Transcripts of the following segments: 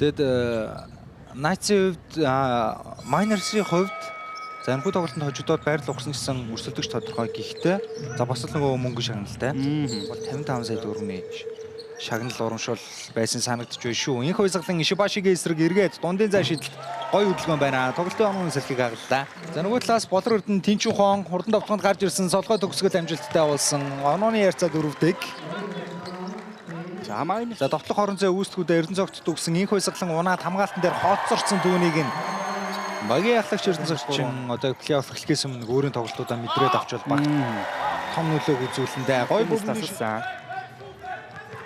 Тэгэд Knights-ийн хувьд, Miners-ийн хувьд за энэхүү тоглолтод хожигдоод байрлал ухсан гэсэн өрсөлдөгч тодорхой. Гэхдээ за бас л нөгөө мөнгө шагналтай. Бол 55 сая төгрөгийн шагнал урамшуул байсан санагдаж байна шүү. Инх уйсгалан Ишибашигийн эсрэг эргээд дундын зай шидэлт гоё хөдөлгөөн байна. Тоглолтын онооны салхийг хагаллаа. За нөгөө талаас Болор Эрдэнэ Тэнчүү хон хурдан довтлогонд гарч ирсэн солгой төгсгөл амжилттай болсон. Онооны ярцаа дөрөвдөг. За Miners За довтлох хорон зай үүсдгүүдээ Эрдэнэ цогт дүгсэн инх уйсгалан унаад хамгаалтан дээр хоцорсон түүнийг нь багийн яхлагч Эрдэнэ цогчин одоо плей-офф эхлэхээс өмнө өөрийн тоглолтуудаа мэдрээд авчвал баг том нөлөөг үзүүлэндээ. Гоё Гоё бөмбөг тасалсан.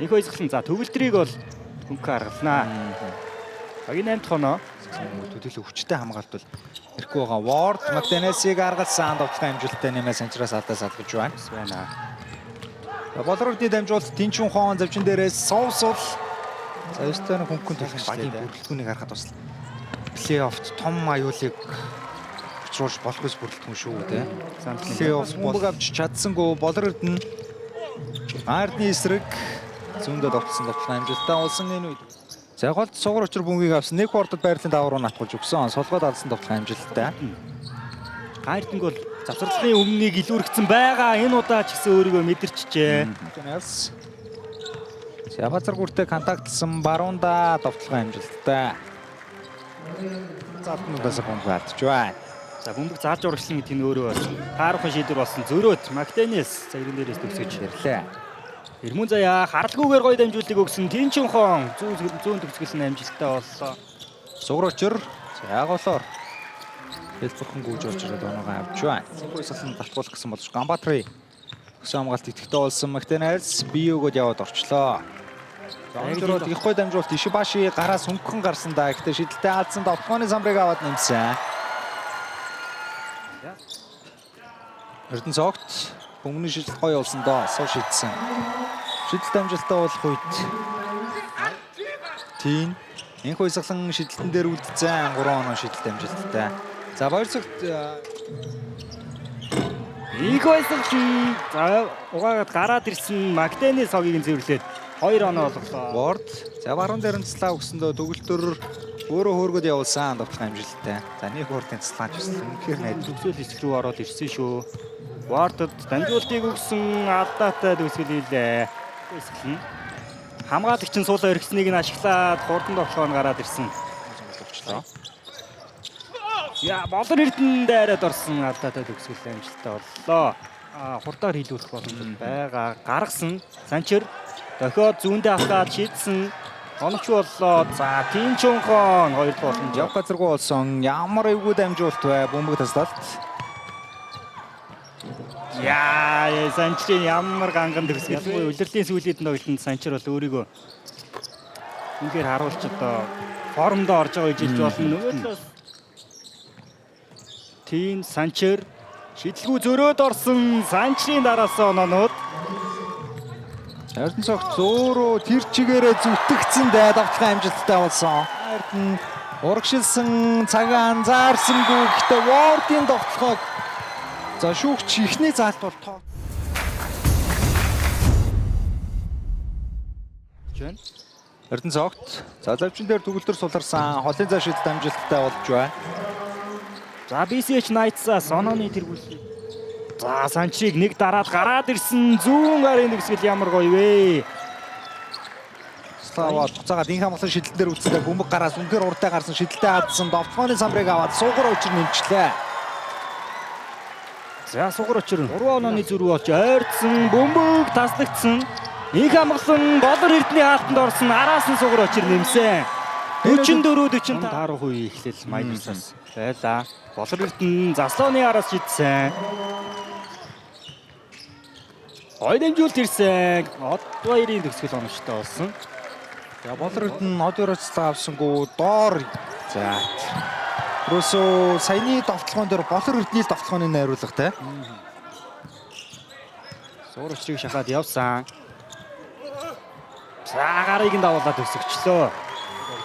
Инх уйсгалан за төгөлдрийг бол хөнгө харгалнаа. Багийн 8 дахь оноо. Төдийлөн хүчтэй хамгаалт бол ирэхгүй байгаа. Ward McDaniels-ийг аргалсан довтлогын амжилттай нэмээ Санчраас алдаа салгаж байна. Байна. Болор Эрдэнэ дамжуулалт Тэнчүн хон завчин дээрээс совсул. За ёстой нэг хөнгөн төлөх багийн бүрэлдэхүүнийг харахад бас плей-оффт том аюулыг учруулж болох ус бүрэлдэхүүн шүү дээ. Плей-офф бөмбөг авч чадсангүй Болор Эрдэнэ Ардны эсрэг зүүндээ довтлсон довтлогын амжилттай болсон энэ үед. За голд сугар учир бөмбөгийг авсан. Нэг хурдад байрлалын давар руу натгуулж өгсөн. Сулгаад алдсан довтлогын амжилттай. Гайртанг бол завсарлагын өмнөнийг илүүргэсэн байгаа. Энэ удаа ч гэсэн өөрийгөө мэдэрчжээ. Тэнэс. За базар гүртэй контактлсан баруунда довтлогын амжилттай. Заалтнуудаас бөмбөг алдж байна. За бөмбөг зааж урагшлан гэдэг нь өөрөө бас таархан шийдвэр болсон. Зөрөөд Мактенес загрын дээрээс төгсөж Ирлээ. Эрмүн заяа харалгүйгээр гоё дамжуултыг өгсөн. Тинчин хон зүүн төгсгөл нь амжилттай боллоо. Сугар учир за голоор хэлбэрхэн гүйж орж ирээд оноогоо авч байна. Цэнхүү салан татгуулах гэсэн болж Гамбатри өсөн хамгаалт идэвхтэй болсон Мактенес бие өгөөд яваад орчлоо. За онцроод их гой дамжуулалт Ишибаши гараас хөнгөн гарсан да. Гэхдээ шидэлтэй алдсан довтлогооны самрыг аваад нэмсэн. Эрдэнэ цогт бөмбөний шидэлт гоё болсон доо. Суу шидсэн. Шидэлт амжилттай болох үед Тийм. Инх уйсгалан шидэлтэн дээр үлдсэн 3 оноо шидэлт амжилттай. За баярцогт Их байсан. За угаагаад гараад ирсэн Мактенес хогийг нь цэвэрлээд 2 оноо олголоо. Ward за баруун дээр нь цэцлаа өгсөндөө төгөлдөр өөрөө хөөргөд явуулсан довтлох амжилттай. За нэг хурдын цэцлаач өсөл үнэхээр найд. Төгсөөл хэсэг рүү ороод ирсэн шүү. Ward-д дамжуултыг өгсөн алдаатай төгсгөл хийлээ. Хэсгэлэн. Хамгаалагч нь суулаа өргөснийг нь ашиглаад хурдан довтлогоо нь гараад ирсэн. Сонголт очлоо. Я Болор Эрдэнэ дайраад орсон алдаатай төгсгөл амжилттай боллоо. А хурдаар хийлүүлэх боломж байгаа. Гаргасан Санчир дохиод зүүндээ аваад шийдсэн. Оновч боллоо. За Тинчунхон хоёр дахь боломж. Явах газаргүй болсон. Ямар эвгүй дамжуулалт вэ? Бөмбөг таслалт. Яа, Санчирын ямар ганган төгсгөл. Ялангуяа улирлын сүүлийн тоглолтод Санчир бол өөрийгөө үнэхээр харуулж одоо формдоо орж байгаа гэж хэлж болно. Нөгөө талаас Тийм Санчир шидэлгүй зөрөөд орсон Санчирын дараасан оноонууд. Эрдэнэ цогт зөөрөө тэр чигээрээ зүтгэгдсэн дээ довтлогын амжилттай болсон. Эрдэнэ урагшилсан цагаан заарсангүй гэхдээ Ward-ын довтлогоог за шүүгч ихний заалт бол тоо. Байна. Эрдэнэ цогт за завчин дээр төгөлдөр суларсан холын зай шидэлт амжилттай болж байна. За BCH Knights-аас онооны тэргүүлэлт. За Санчирыг нэг дараад гараад ирсэн зүүн гарын төгсгөл ямар гоё вэ? Слава буцаагаад инх хамгаалсан шидэлтэн дээр үлдсэндээ бөмбөг гараас үнэхээр уртаа гарсан шидэлтэй алдсан довтлогооны самрыг аваад суугар учир нэмчлээ. За сугар учир 3 онооны зүрх болж ойртсон бөмбөг таслагдсан. Инх амгалан Болор Эрдэнэ хаалтанд орсон араас нь сугар учир нэмсэн. 44 45 таарах үе эхлэл Майнерсаас байлаа. Болор Эрдэнэ заслооны араас шидсэн. Гоё дэмжүүлэлт ирсэн. Одвоёрын төгсгөл оновчтой болсон. За Болор Эрдэнэ од өрөөцлөө авсангүй доор за. Тэрөөсөө саяны довтлогоон дээр Болор Эрдэнэ л довтлогооны найруулгатай. Сугар учрыг шахаад явсан. За гарыг нь давуулаад өсөгчлөө.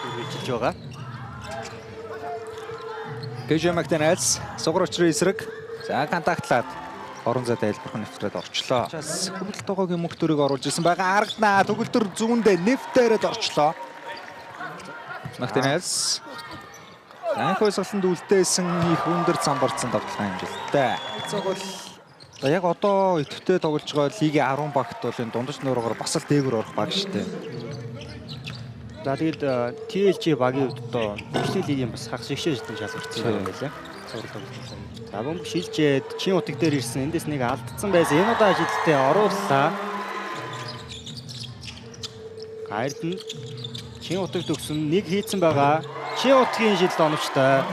Хичилж байгаа. КЖ Макдональдс сугар учрын эсрэг за контактлаад орон зайд айлбархан нэвтрээд орчлоо. Бас хүмдэл тогоогийн мөнгө төрийг оруулж ирсэн байгаа. Харагданаа төгөлдөр зүүндээ нэвтээрээд орчлоо. McDaniels. Анх хувьсгаланд үлдээсэн их өндөр замбарцсан тоглолтын амжилттай. Цог бол за яг одоо идэвхтэй тоглож байгаа лигийн 10 багт бол энэ дундаж нуургаар бас л дээгүүр орох баг шүү дээ. За, тэгээд TLG багийн хувьд одоо хөгжлийн лигийн бас хагас жигшээ шидэн шалгарсан юм байлаа. Цуврал тоглолт. За, бөмбөг шилжээд чин утаг дээр ирсэн. Эндээс нэг алдсан байсан. Энэ удаа шидэлтээ орууллаа. Гайрд нь чин утагт өгсөн, нэг хийцэн байгаа. Чин утгийн шидэлт оновчтой.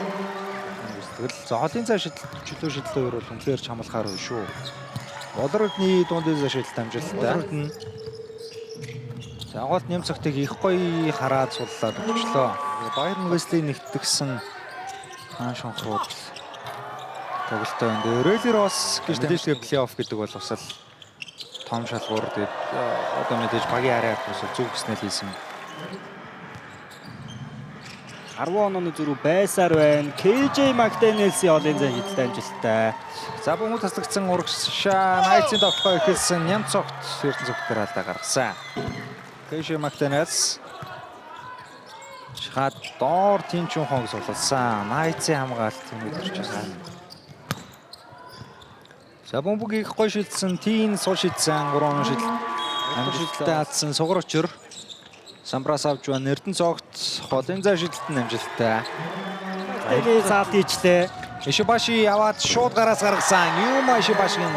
Тэгэл за холын цай шидэлт, чөлөө шидэлтийн хоёр бол үнэхээр чамлахаар байна шүү. Болор-Эрдэнэ дундын цай шидэлт амжилттай. Болор-Эрдэнэ. За, гол Нямцогтыг их гоё хараад суллаад өгчлөө. Баяр Весли нэгтгэсэн хаан шонхрууд тоглолттой байна. Тэгээ Рейли Росс гэж мэдээж плей-офф гэдэг бол бас л том шалгуур. Тэгээд одоо мэдээж багийн арай бас зөв гэснээр хийсэн. 10 онооны зөрүү байсаар байна. KJ McDaniels-ийн олон зай шидэлт амжилттай. За, бөмбөг таслагдсан, урагшаа Найтсын тоглохоо эхэлсэн Нямцогт Эрдэнэ цогт дээр алдаа гаргасан. KJ McDaniels шахаад доор Тинчүн хонг суллсан. Найтсын хамгаалалт өнөд орчихсон. За, бөмбөг их гой шилдсэн. Тин сул шидсэн, 3 оноо шидэлт амжилттай алдсан сугар учир. Самбраас авч байна. Эрдэнэ цогт холын зай шидэлт нь амжилттай. Тэгээ заалт хийчлээ. Ишибаши яваад шууд гараас гаргасан. Юма Ишибашигийн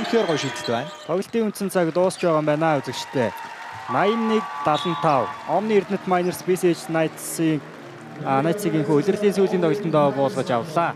үнэхээр гоё шидэлт байна. Тоглолтын үндсэн цаг дуусч байгаа юм байна, үзэгчдээ. 81 75. Omni Erdenet Miners BCH Knights-ийн Knights-ийн хөө улирлын сүүлийн тоглолтондоо буулгаж авлаа.